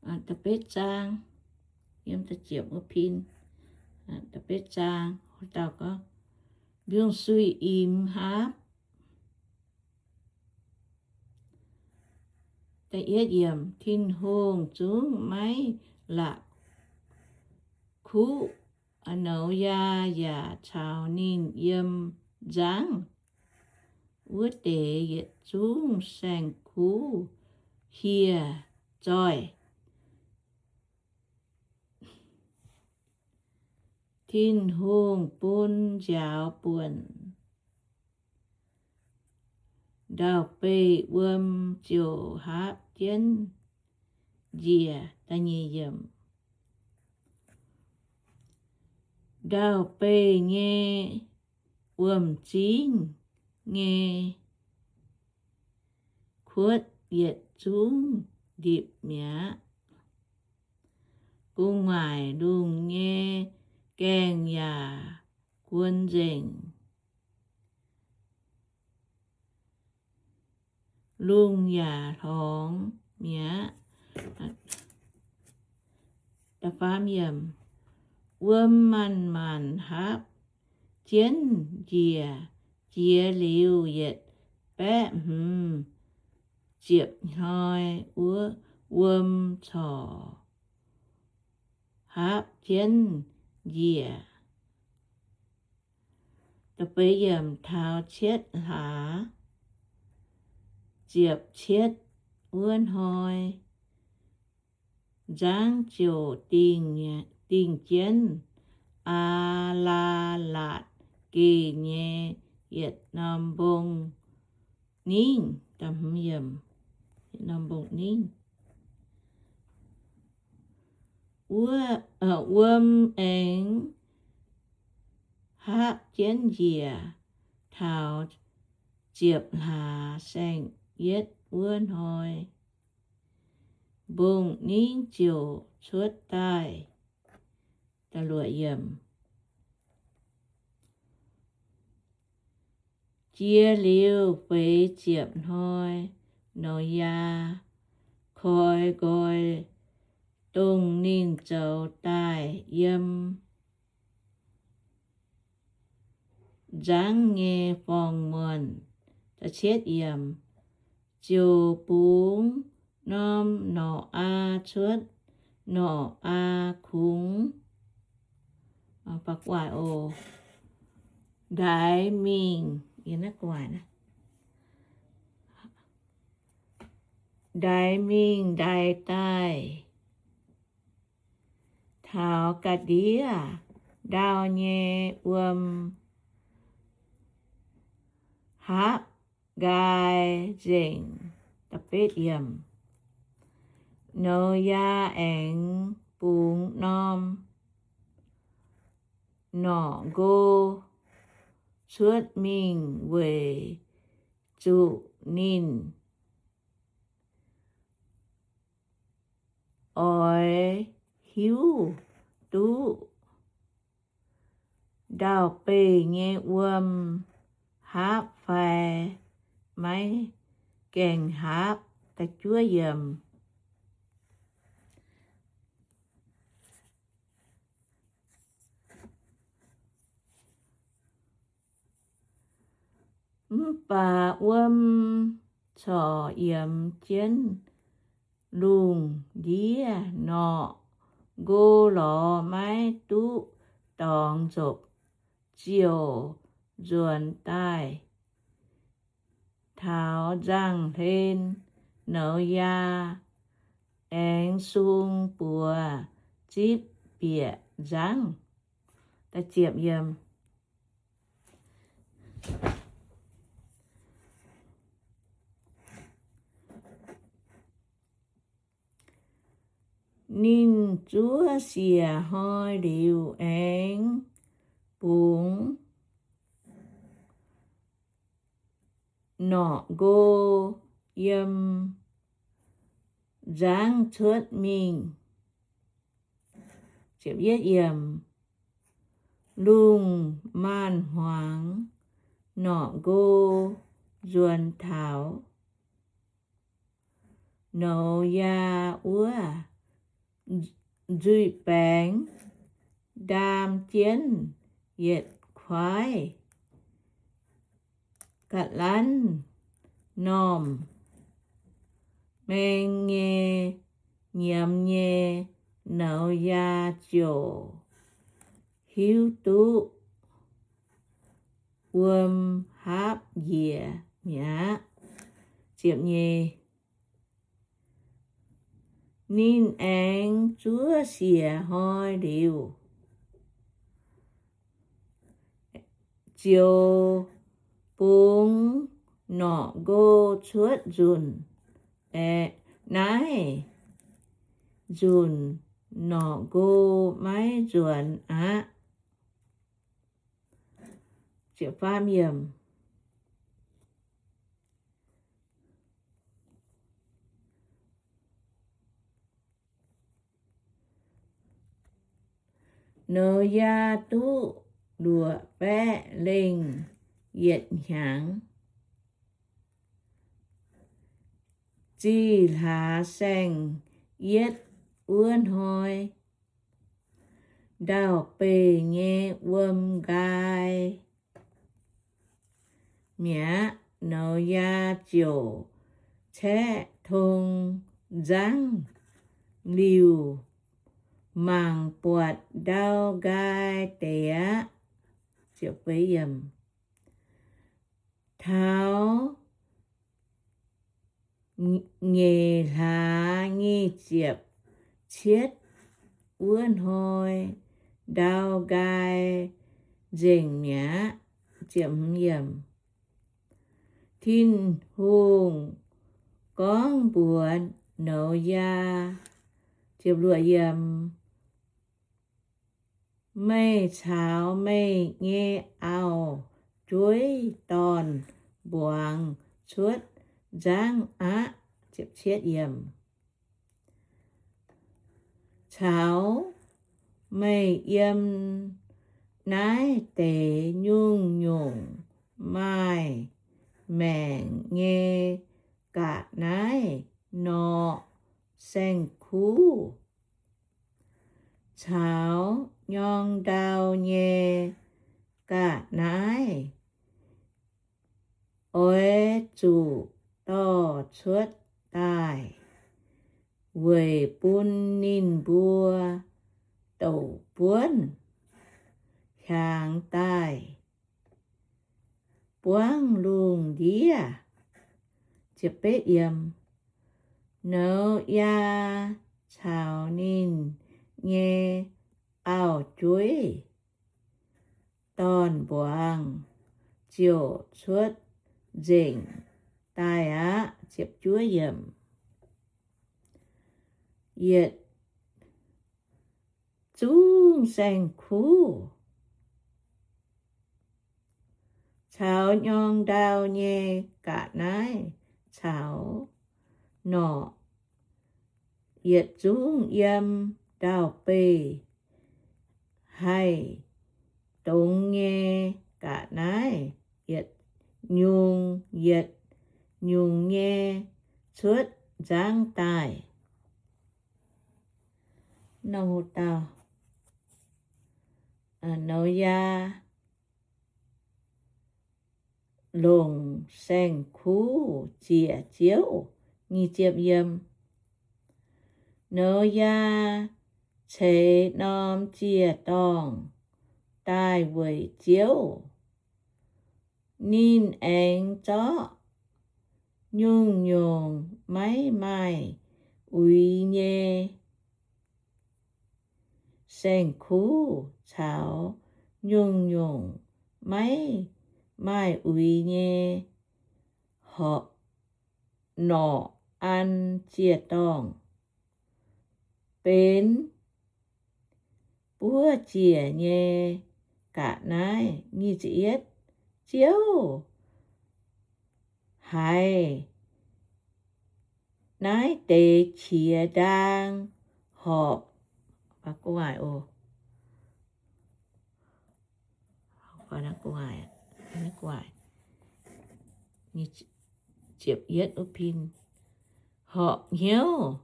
Da'betv zaang, yiem da'ziepc wuov pin, da'betv zaang, dauh gorngv, mbiungc-suiv imx haapv. Tin-Hungh zungv maiv la'kuqv Noyaa yaac caux ninh yiem nzangv wuov deix yietc zungv saeng-kuv hieh zoih. Tin-Hungh bun nziaaux buonc, ndau-beih wuom ziouc haapv jienv njiec. Ndau-beih nyei wuom-zingv nyei kuotv yietc zungv ndipc mi'aqv. Gu'nguaaic lungh nyei gaengh yaac guon nzengc, lungh yaac hlorngx mi'aqv. Wuom manc manc haapv jienv njiec. Jiex liuz yietc baeqv hmz ziepc hnoi, wuov wuom corc haapv jienv njiec. Taux cietv hlaax ziepc cietv wuov hnoi, nzangv ziouc dingh jienv Aa^laa^latc Geh nyei yietc norm mbong ningv. Norm mbong ningv. Wuom aengx haapv jienv njiec taux ziepc hlaax saeng-yietv wuov hnoi, mbong ningv ziouc cuotv daaih. Jiex liuz feix ziepc hnoi, Noyaa koi nqoi dongh ninh zoux daaih yiem nzangv nyei forng-muonh. Ziouc bungx norm norqc aa cuotv norqc aa kungx, ndaix mingh, ndaix mingh ndaix daaih taux ga'ndiev ndau nyei wuom, haapv nqaai nzengc. Noyaa aengx bungx norm norqc nqo cuotv mingh weic zuqc ninh oix hiuv duqv ndau-beih nyei wuom haapv fai maiv gaengh haapv. Mv baac wuom corc yiemx jienv lungh ndiev, norqc nqo lorz maiv duqv dorngx nzopc, ziouc nzuonx daaih taux nzangv-hlen. Noyaa aengx sung buoz zipv bieqc nzangv. Ninh zuov siec hnoi liuz aengx bungx norqc nqo yiem nzangv cuotv mingh. Lungh maanz-hmuangx, norqc nqo nzuonx taux Noyaa wuov nzuih baengx ndaam jienv yietc kuaaiv ga'lanv normh maeng nyei nyiemz nyei, Noyaa ziouc hiuv duqv wuom haapv njiec mi'aqv. Ziepc nyeic. Ninh aengx zuov siec hnoi liuz, ziouc bungx norqc nqo cuotv nzunc. Aeqv, naaiv nzunc norqc nqo maiv nzuonx aqv. Noyaa duqv luoqc baeqv lengh yietc hnyangx, zih hlaax saeng-yietv wuov hnoi, ndau-beih nyei wuom nqaai mi'aqv. Noyaa ziouc caeqv tong nzangv liuc mangc buatc ndau nqaai deix aqv. Taux nyeic hlaax nyic ziepc cietv wuov hnoi, ndau nqaai nzengc mi'aqv. Tin-Hungh gorngv mbuox Noyaa, Meih caux meih nyei auv-jueiv dorn-mbuangz cuotv nzangv aqv. Caux meih yiem naaiv deix nyungc-nyungc maaih maengc nyei ga'naaiv norqc saeng-kuv, caux nyorng ndau nyei ga'naaiv, oix zuqc dorh cuotv daaih weic bun ninh mbuo douc buonv hiaangx daaih buangv lungh ndiev. Noyaa caux ninh nyei auv-jueiv dorn-mbuangz ziouc cuotv nzengc daaih aqv. Yietc zungv saeng-kuv caux nyorng ndau nyei ga'naaiv caux norqc yietc zungv yiem ndau-beih haih dongz nyei ga'naaiv yietc nyungc yietc nyungc nyei cuotv nzangv daaih. Noyaa longc saeng-kuv ziec Ziouv. Noyaa ceix norm ziec-dorngh daaih weic Ziouv. Ninh aengx zorqv nyungc-nyungc maiv maaih uix nyei saeng-kuv caux nyungc-nyungc maiv maaih uix nyei horpc norqc an ziec-dorngh, benx buov ziec nyei ga'naaiv. Ziouv haiz naaiv deix qiex ndaang horpc horpc hnyouv,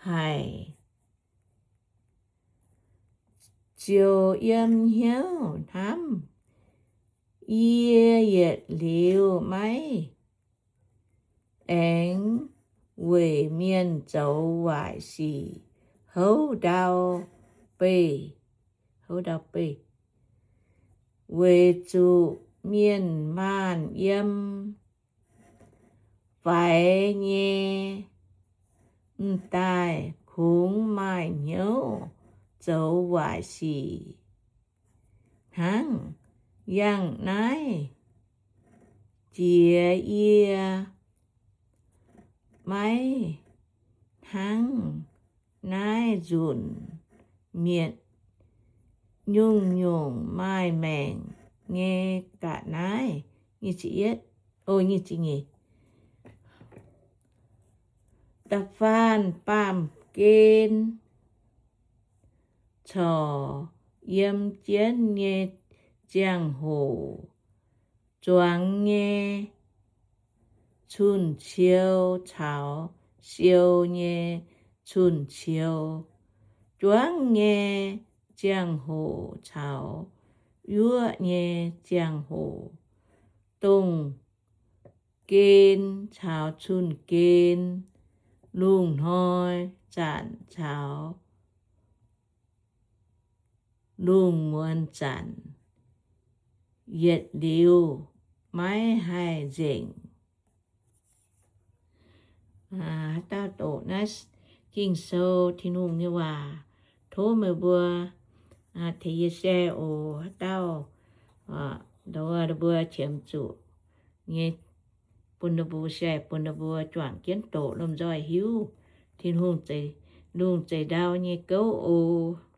haic ziouc yiem hnyouv hnamv, Yie yietc liuz maiv aengx weic mienh zoux waaic sic houv ndau beih, houv ndau beih, weic zuqc mienh maanh yiem faix nyei m'daaih kungx maaih hnyouv zoux waaic sic hnangv. Yangh naaiv jiex yie maiv hnangv naaiv nzunc mietc nyungc-nyungc maaih maengc nyei ga'naaiv. Da'faanh baamh gen corc yiem jienv nyei ziangh hoc, zuangx nyei cun-ciou caux siou nyei cun-ciou, juangv nyei ziangh hoc caux yuoqv nyei ziangh hoc, dongh gen caux cun-gen, lungh hnoi zanc caux lungh muonz zanc, yietc liuz maiv haih nzengc. Haaix dauh doqc naaiv Ging-Sou, Tin-Hungh nyei waac, tov meih mbuo tengx yie share oc. Haaix dauh mbuo qiemx zuqc nyei, bun ninh mbuo share, bun ninh mbuo juangc jienv doqc lomh nzoih hiuv Tin-Hungh, lungh zeix ndau nyei gouv oc.